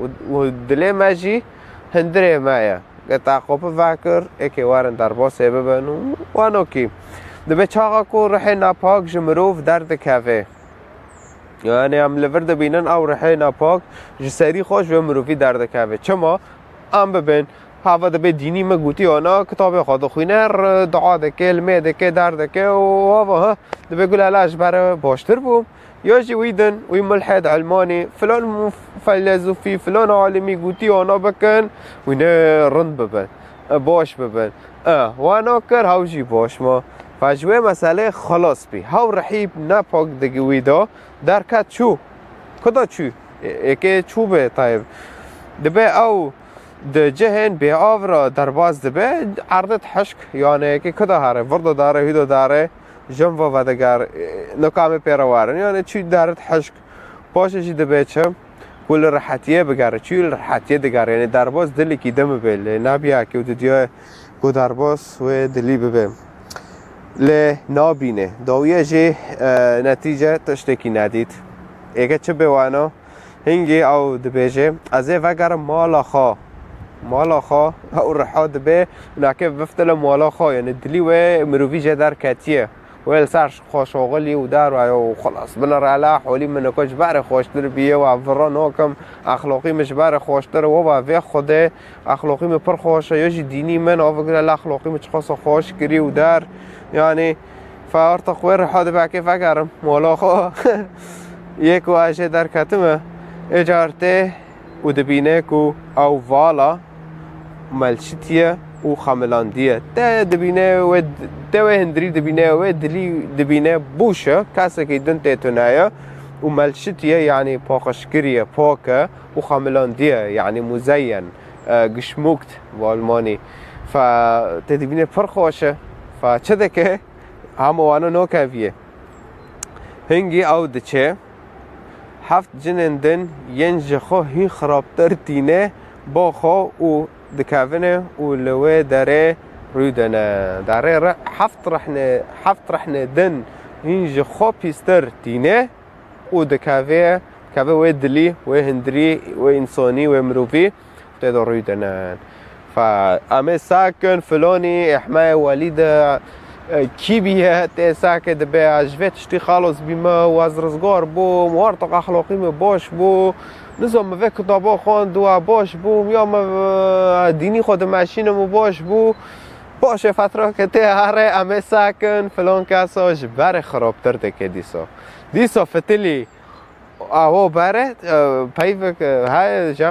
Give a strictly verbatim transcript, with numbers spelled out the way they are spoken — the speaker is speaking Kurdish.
û, û dilê me jî hundirê me ye. Ge te aqopi vekir, êkê werin derbasê bibin û wano kî. Dibe çaxa ku rihê napak ji mirov derdikeve. Yani em li vir dibînin ew rihê napak ji serî xwe ji wê mirovî derdikeve. Çima? Em bibin, hava dibe dînî me gotî ana, kitabê xwe dixwîne, r-, dua dike, limê dike, derdike û hava, ha, dibe gula la ji ber baştir bû. Ya jî wî din, wî mulhed, elmanî, filan mu-, felezûfî, filan alimî gotî ana bikin, wî ne rind bibin, e, baş bibin. E, wana kir, hew jî baş ma. Fe ji wê meselê xelas bî. Hew rihî nepak digi wî da derket çû. Kuda çû? E, êkê çû be tayeb. Dibe ew di cihên bêav re derbas dibe, erdit hişk, yani êkê kuda here, vir da dare, hû da dare, jin va vedigere, e, nikamê pê re werin. Yani çû derdit hişk. Paşê jî dibe çi? Ku li rehetiyê bigere, çû li rehetiyê digere. Yani derbas dilekî din bibe, lê nabiya ki û didiya ku derbas wê dilî bibe. Lê nabîne. Dawiye jî, e, netîce tiştekî nedît. Êke çi bê wano? Hingî ew dibêje, ez ê vegerim mala xwe. Mala xwe, ew riha dibe, nake biftile mala xwe. Yani dilî wê mirovî jê derketiye. Wê li ser xwe şoxilî û derwaye û xelas. Binirele holî min ko ji berê xweştir bîye û vira nakim, exloqî min ji berê xweştir e, weva vê Xwedê, exloqî min pir xweş e, ya jî dînî min, ev gire li exloqî min çiqasa xweş kirî û der. Yani, fe artiq wê riha dibe ke vegerim, mola xwe. Yê ku ez jê derketime, ê car tê û dibîne ku ew vala melşitiye û xemilandiye. Te dibîne wê, te wê hundirî dibîne, wê dilî dibîne bûş e, kesekî din tê tune ye û melşitiye, yanî paqijkirî ye, pak e û xemilandiye, yanî muzeyyen, e, geschmückt bi almanî. Fe te dibîne pir xweş e. Fe çi dike? Hema wana nakeviye. Hingî ew diçe, heft cinên din yên ji xwe hîn xirabtir tîne ba xwe û dikevine û li wê derê rûdine. Derê re heft rehne, heft rehne din hîn ji xwe pîstir tîne û dikeve, dikeve wê dilî, wê hundirî, wê însanî, wê mirovî. Tê de rûdinin. Fe em ê sakin, filonî, ehmeyê welî de, e, kî bîye, tê sake dibe, ez ji vê tiştî xelos bîme û ez rizgar bûm, û artiq exloqî min baş bû, nizam min vê kitaba xwend û ez baş bûm, ya min, e, dînî xwe dimeşînim û baş bû. Paşê fetrake tê here, em ê sakin, filon kesa ji berê xirabtir dike dîsa. Dîsa fitilî, aho bere, e, peyvek, e, heye,